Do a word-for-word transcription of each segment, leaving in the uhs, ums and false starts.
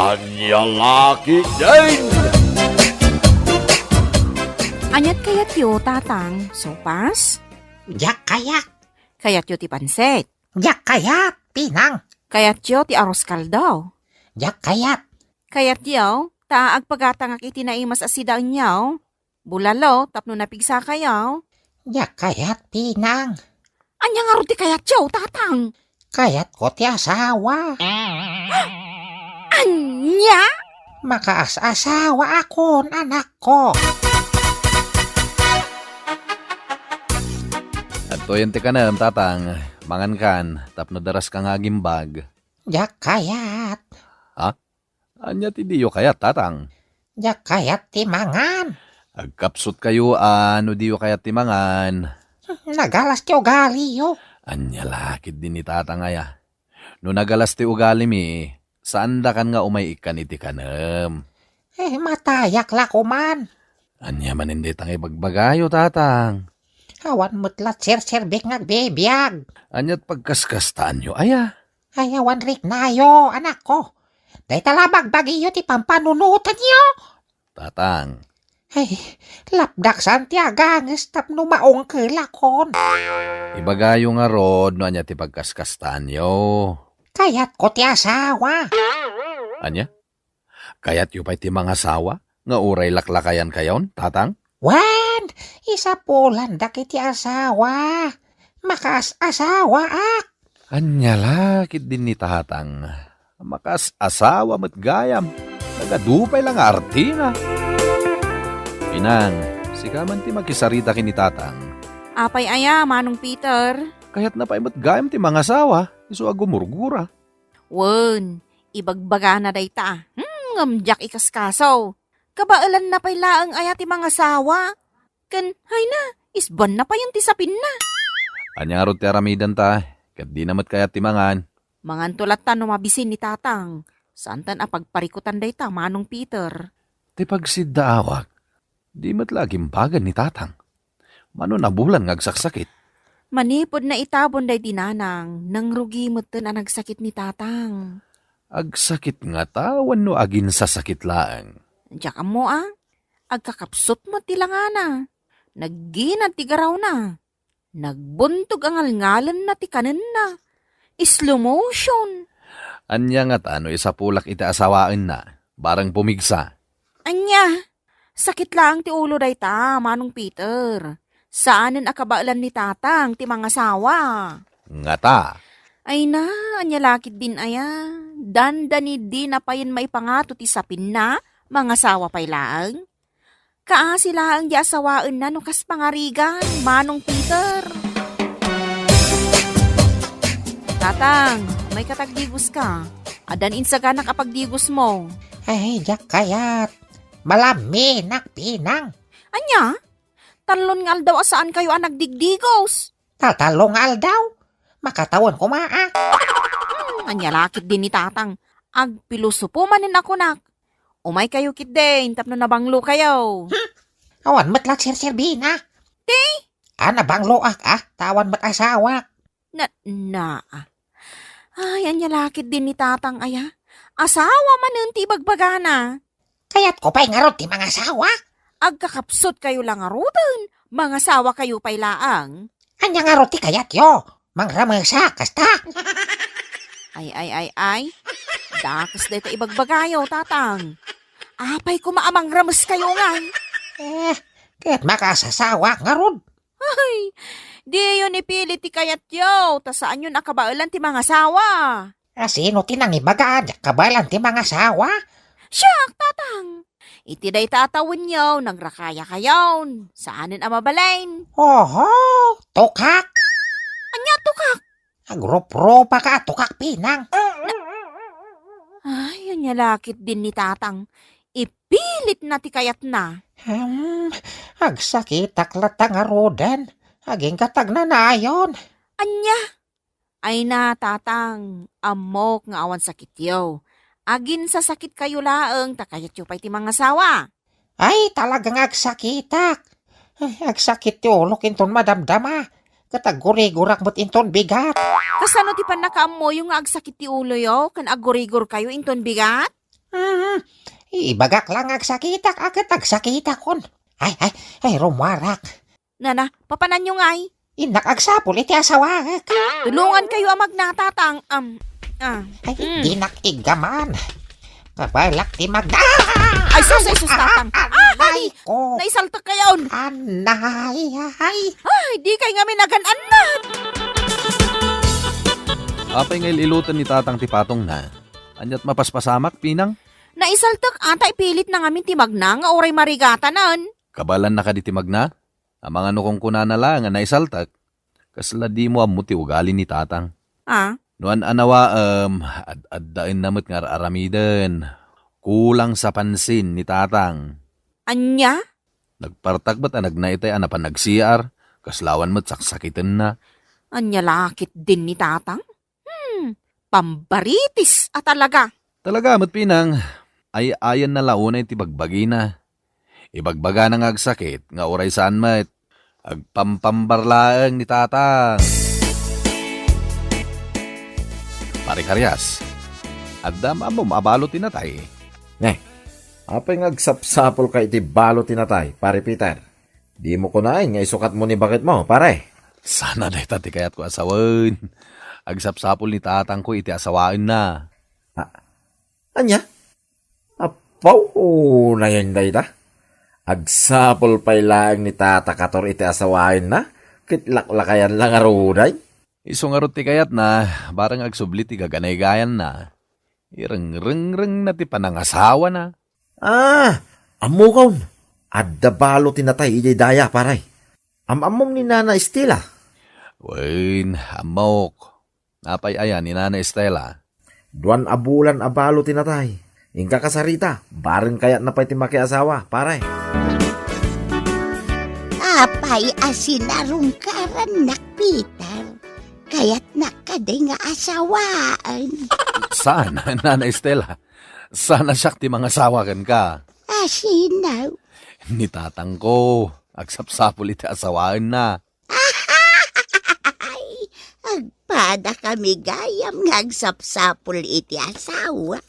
Ania la ketdin? Aniat kayatyo, Tatang? Sopas? Diak kayat. Kayatyo ti pansit? Diak kayat, Pinang. Kayatyo ti arroz caldo? Diak kayat. Kayatyo ta agpagatangak iti naimas a sidaenyo? Bulalo tapno napigsakayo? Diak kayat, Pinang. Ania ngarud ti kayatyo, Tatang? Kayatko ti asawa. Ania? Makaas-asawakon, anakko. Adtoyen ti kanem, Tatang. Mangankan, tapno daraska nga agimbag. Diak kayat. Ha? Ania ti diyo kayat, Tatang? Diak kayat ti mangan. Agkapsutkayo a no diyo kayat ti mangan. Nagalas ti ugaliyo. Ania la ketdin ni Tatang aya? No nagalas ti ugalimi, saandakan nga umay-ikkan iti kanem. Eh, matayak la koman. Ania manen dayta nga ibagbagayo, Tatang? Awan met la serserbik nga agbibiag. Aniat pagkaskastaanyo aya? Ay, awan riknayo, anakko. Dayta la bagbagiyo ti pampanunotenyo. Tatang. Ay, lapdaksan ti aganges tapno maungkelakon. Ibagayo ngarud no ania ti pagkaskastaanyo. Kayatko ti asawa. Ania? Kayatyo pay ti mangasawa nga uray laklakayankayon, Tatang? Wen, isapulan dagiti asawa. Makaas-asawaak. Ania la ketdin ni Tatang? Makaas-asawa met gayam. Nagadu pay la nga artina. Pinang, sika man ti makisarita ken ni Tatang. Apay aya, Manong Peter? Kayatna pay met gayam ti mangasawa, isu a gumurgura. Wen, ibagbagana dayta. Hmm, ngem diak ikaskaso. Kabaelanna pay laeng aya ti mangasawa. Ken, hayna, isbanna payen ti sapinna. Ania ngarud ti aramidenta? Ket dina met kayat ti mangan. Manganto latta no mabisin ni Tatang. Saantan a pagparikutan dayta, Manong Peter. Ti pagsiddaawak, di met la agimbagan ni Tatang. Mano nabulan nga agsaksakit? Manipud naitabon daydi nanang, nangrugi metten a nagsakit ni Tatang. Agsakit ngata wenno aginsasakit laeng? Diak ammo a. Agkakapsut met ti langana. Nagginad ti garawna. Nagbuntog a ngalngalenna ti kanenna. Slow motion. Ania ngata no isapulak iti asawaenna, bareng pumigsa? Ania? Sakit laeng ti ulo dayta, Manong Peter. Saanen a kabaelan ni Tatang ti mangasawa. Ngata. Ay na, ania la ketdin aya? Dandani dina payen maipangato ti sapinna, mangasawa pay laeng. Kaasi laeng di asawaenna no kas pangarigan, Manong Peter. Tatang, may katagdigos ka. Addan insaganak a pagdigos mo. Ay, diak kayat. Malaminak, Pinang. Ania? Tallon nga aldaw a saankayo a nagdigdigos. Tatallo nga aldaw? Makatawen koma a. Hmm, ania la ketdin ni Tatang? Agpilosopo manen a kunak. Umaykayo ketdin tapno nabanglokayo. Hmm? Awan met la serserbina. Ti? A, nabangloak a, ta awan met asawak. Na, na, ah. Ay, ania la ketdin ni Tatang aya? Asawa manen ti ibagbagana. Kayatko pay ngarud ti mangasawa? Agkakapsutkayo la ngaruden, mangasawakayo pay laeng. Ania ngarud ti kayatyo? Mangramesak, kasta? Ay, ay, ay, ay. Dakes dayta ibagbagayo, Tatang. Apay koma a mangrameskayo ngay? Eh, ket makasasawaak ngarud. Ay, diyo ni pili ti kayatyo, ta saanyon a kabaelan ti mangasawa. A, sino ti nangibaga a diak kabaelan ti mangasawa? Siak, Tatang! Iti dayta a tawenyo, nagrakayakayon. Saanen a mabalin. Oho, tukak! Ania tukak? Agruprupaka a tukak, Pinang. Ay, ania la ketdin ni Tatang. Ipilitna ti kayatna. Hmm, agsakitak latta ngaruden. Agingga ta agnanayon. Ania? Ay na, Tatang, ammok nga awan sakityo. Aginsasakitkayo laeng ta kayatyo pay ti mangasawa. Ay, talaga nga agsakitak. Ay, agsakit ti ulok inton madamdama. Ket aggurigurak met inton bigat. Kasano ti pannakaammoyo nga agsakit ti uloyo ken aggurigurkayo inton bigat? Hmm, ibagak la nga agsakitak, a ket agsakitakon. Ay, ay, ay, rummuarak. Nana, papananyo ngay? Innak agsapul iti asawaek. Tulongankayo a magna, Tatang. Am, ah. Ay, mm. Dinak iggaman. Kabalak ti magna. Ay, sus, ay, sus, Tatang. Ah, ah, ay, ay, ko. Naisaltekkayon. Anay, ay. Ay, dikay ngamin agan-annat. Apay nga il-iloten ni Tatang ti patongna? Ania't mapaspasamak, Pinang? Naisaltek, ata ipilitna ngamin ti magna nga uray marigatanan. Kabaelanna kadi ti magna? Amangan no kunkunana laeng a naisaltek, kasla dimo ammo ti ugali ni Tatang. Ah? No an-anawaem, ad-addaenna met nga ar-aramiden. Kulang sa pansin ni Tatang. Ania? Nagpartak met a nagna itay a napan nag-C R, kasla awan met saksakitenna. Ania la ketdin ni Tatang? Hmm, pambaritis a talaga. Talaga met, Pinang, ay-ayanna la unay ti bagbagina. Ibagbagana nga agsakit nga uray saan met, agpampambar laeng ni Tatang. Pare Karias, adda maammom a balo ti natay? Ne, apay nga agsapsapulka iti balo ti natay, Pare Peter? Dimo kunaen nga isukatmo ni baketmo, pare. Sana dayta ti kayatko a sawen. Agsapsapul ni Tatangko iti asawaenna. Ah, ania? Apaw, unayen dayta. Agsapul pay laeng ni Tata Kator iti asawaenna, ket laklakayan la ngaruden. Isu ngarud ti kayatna, bareng agsubli ti gaganaygayanna. Irengrengrengna ti panangasawana. Ah, ammokon. Adda balo ti natay idiay daya, pare. Am-ammom ni Nana Estela? Wen, ammok. Apay aya ni Nana Estela? Duan a bulan a balo ti natay. Inka kasarita, bareng kayatna pay ti makiasawa, pare. Apay a sinarungkarannak, Peter? Kayatnak kadi nga asawaen? Saan, Nana Estela? Saan a siak ti mangasawa kenka? Asino? Ni tatangko, agsapsapul iti asawaenna. Ay, agpadakami gayam nga agsapsapul iti asawa.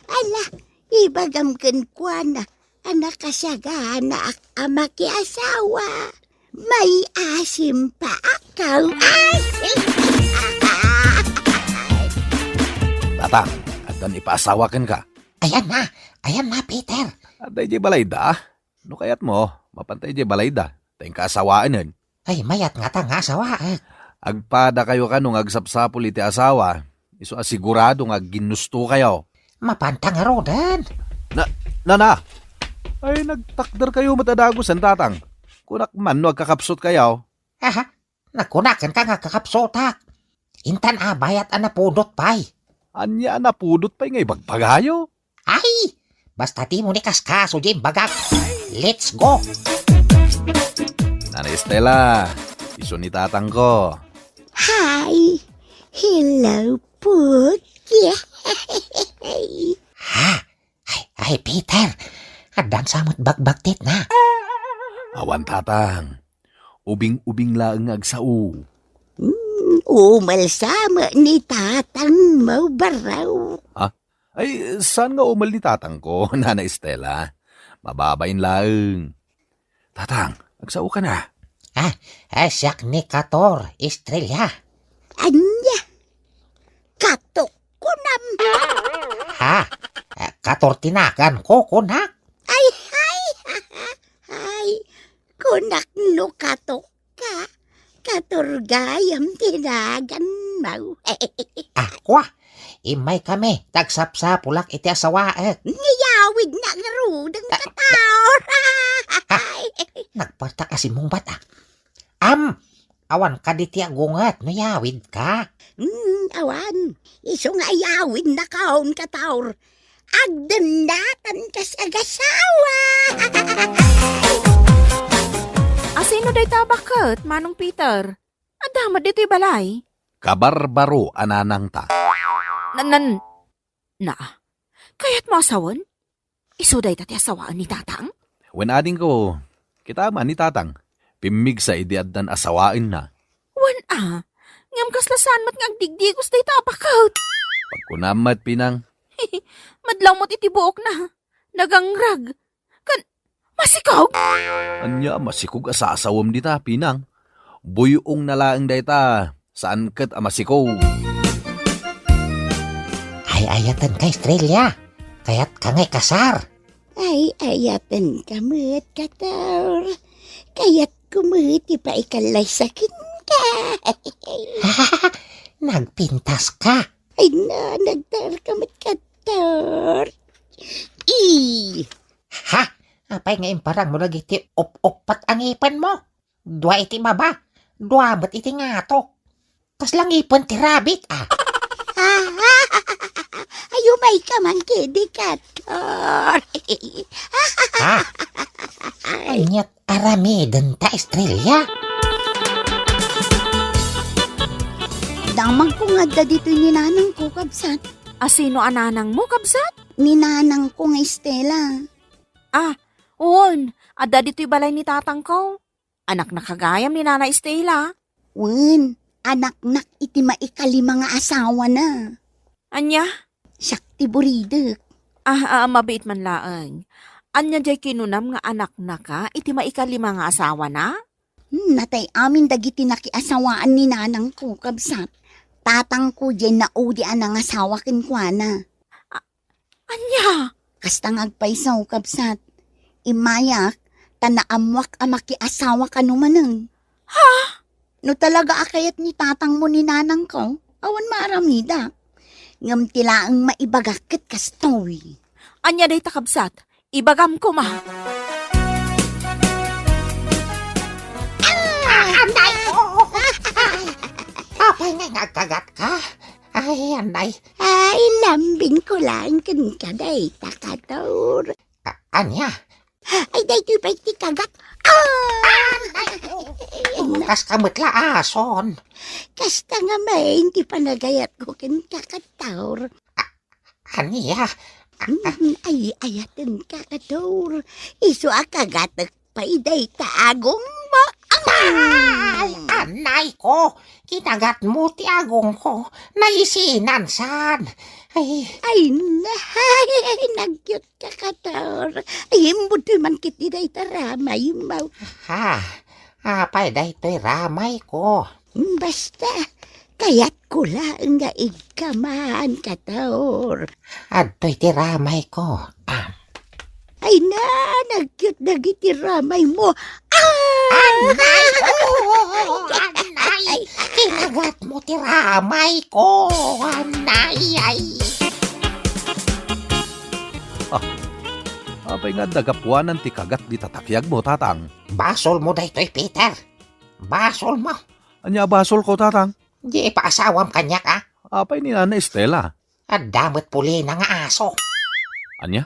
Ala, ibagam kenkuana a nakasaganaak a makiasawa. Maiasim pa ako. Ay! Tatang, addan ipaasawa kenka? Ayan na, ayan na, Peter. Adda idiay balayda? No kayatmo, mapanta idiay balayda. Ta inka asawaenen. Ay, mayat ngata nga asawaek. Agpadakayo kano nga agsapsapul iti asawa. Isu a sigurado nga agginnustokayo. Mapanta ngaruden. Na, nana! Ay, nagtakderkayo met a dagusen, tatang. Kunak man no agkakapsutkayo. Aha, nagkunakenka nga agkakapsutak. Intan a bayat a napudot pay. Ania a napudot pay nga ibagbagayo? Ay, basta dimo ni kaskaso diay imbagak. Let's go! Nana Estela, isu ni tatangko. Hi! Hello, Put. Ha? Ay, ay, Peter, addan sa met bagbagtitna. Awan, tatang. Ubing-ubing laeng nga agsao. Hmm, umalsa met ni tatangmo, baro. Ha? Ay, saan nga umel ni tatangko, Nana Estela? Mababain laeng. Tatang, agsaoka na. Ah, eh, siak ni Kator, Estrella. Ania? Katok kunam? Ha? Eh, Kator ti naganko, kunak. Ay, ay, ay, kunak no katok ka, Kator gayam ti naganmo. Ah, kua, immaykami, ta agsapsapulak iti asawaek. Ngiyawidna ngaruden, Kator. Ay, nagpartak a simmungbat, ah. Am, awan kadi ti agunget no yawidka? Hmm, awan. Isu nga ayawidnakon, Kator. Agdennatan kas agasawa. Asino dayta a baket, Manong Peter? Adda met ditoy balay? Kabarbaro a nanangta. Nan, nan, na, kayatmo a sawen? Isu dayta ti asawaen ni tatang? Wen, adingko, kita man ni tatang. Pimmigsa idi addan asawaenna. Wen a, ngem kasla saan met nga agdigdigos dayta a baket? Pagkunam met, Pinang. Madlaw met iti buokna. Nagangrag. Kan, masikog? Ania a masikog a sasawem dita, Pinang? Buy-ongna laeng dayta, saan ket a masikog. Ay-ayatenka, Estrella. Kayatka nga ikasar. Ay-ayatenka met, Kator. Kayatko met ti paikallay sa kenka. Nagpintaska. Ay na, nagtaerka met, Kator. I! Ha? Apay nga imparangmo dagiti up-uppat a ngipenmo? Dua iti baba, dua met iti ngato. Kasla ngipen ti rabbit, a. Ay, umayka man kedi, Kator. Ha? Aniat aramidenta, Estrella? Damagko nga adda ditoy ni nanangko, kabsat. A sino a nanangmo, kabsat? Ni nanangko nga Estela. Ah, wen, adda ditoy balay ni tatangko. Anakna gayam ni Nana Estela. Wen, anaknak iti maikalima nga asawana. Ania? Siak ti buridek. Ah, ah, mabiit man laeng. Ania jay kinunam nga anaknaka iti maikalima nga asawana? Hmm, natay amin dagiti nakiasawaan ni nanangko, kabsat. Tatangko jay naudi a nangasawa kenkuana. A-, ania? Kasta nga agpayso, kabsat. Immayak, ta naammoak a makiasawa kano manen. Ha? No talaga a kayat ni tatangmo ni nanangko, awan maaramidak. Ngem ti laeng maibagak ket kastoy. Ania dayta, kabsat? Ibagam koma. Ah, anay ko! Ay, apay nga agkagatka? Ay, anay. Ay, lambingko laeng kenka dayta, Kator. A-, ania? Ay, daytoy pay ti kagat. Ah! Ay, ay, ay. Kaska met la ason. Kasta nga main ti panagayatko kenka, Kator. A-, ania? Mm, ay, ayatenka, Kator. Isu a kagatek pay dayta agongmo. Ay, anay ko! Kinagatmo ti agongko. Naisinan san. Ay. Ay, nay, nagyot ka, Kator. Ay, imbudtoy man ketdi dayta ramaymo. Ha? Apay daytoy ramayko? Basta, kayatko laeng nga igkaman, Kator. Adtoy ti ramayko. Ah. Ay na, nagyot dagiti ramaymo. Ah! Anay! Oh, anay! Kinagatmo ti ramayko! Anay! Ay! Ah, apay nga adda gapuanan ti kagat dita takiagmo, tatang? Basolmo daytoy, Peter. Basolmo. Ania a basolko, tatang? Di ipaasawam kaniak, a? Apay ni Nana Estela? Adda met pulina nga aso. Ania?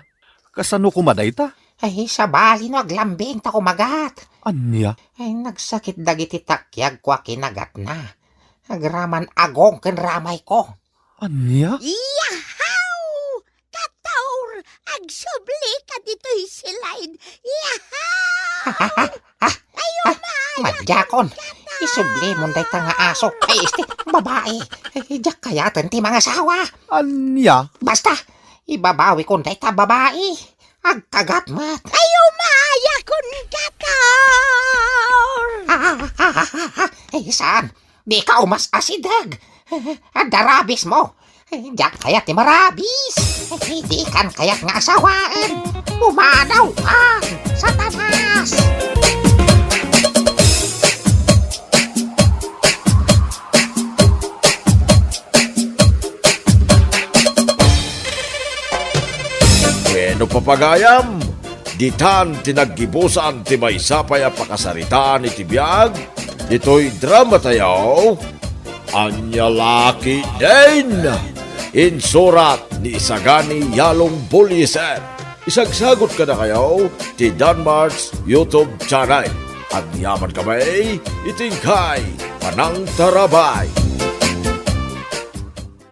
Kasano koma dayta? Ay, sabali no aglambing ta kumagat. Ania? Ay, nagsakit dagiti takiagko a kinagatna. Agraman agong ken ramayko. Ania? Yahaw! Kator, agsubli ka ditoy silide. Yahaw! Ah, ay, ah, umayat, madiakon. Kator! Isublimon dayta nga aso. Ay, isti, babai. Ay, diak kayaten ti mangasawa. Ania? Basta, ibabawikon dayta babai. Agkagat met. Ay, umayakon, Kator! Ah, ah, ah, ah, ah. Ay, saan? Dika umas-asideg. Adda rabies mo. Diak kayat ti marabies. Dikan kayat nga asawaen. Pumanaw ka, Satanas! Bueno, papagayam, ditan ti naggibusan ti maysa pay a pakasaritaan iti biag ditoy drama tayo, Ania La Ketdin. Insurat ni Isagani Yalong Bullieser. Isagsagut kadakayo ti Danmart's YouTube channel. Agyaman kami iti inkay panangtarabay.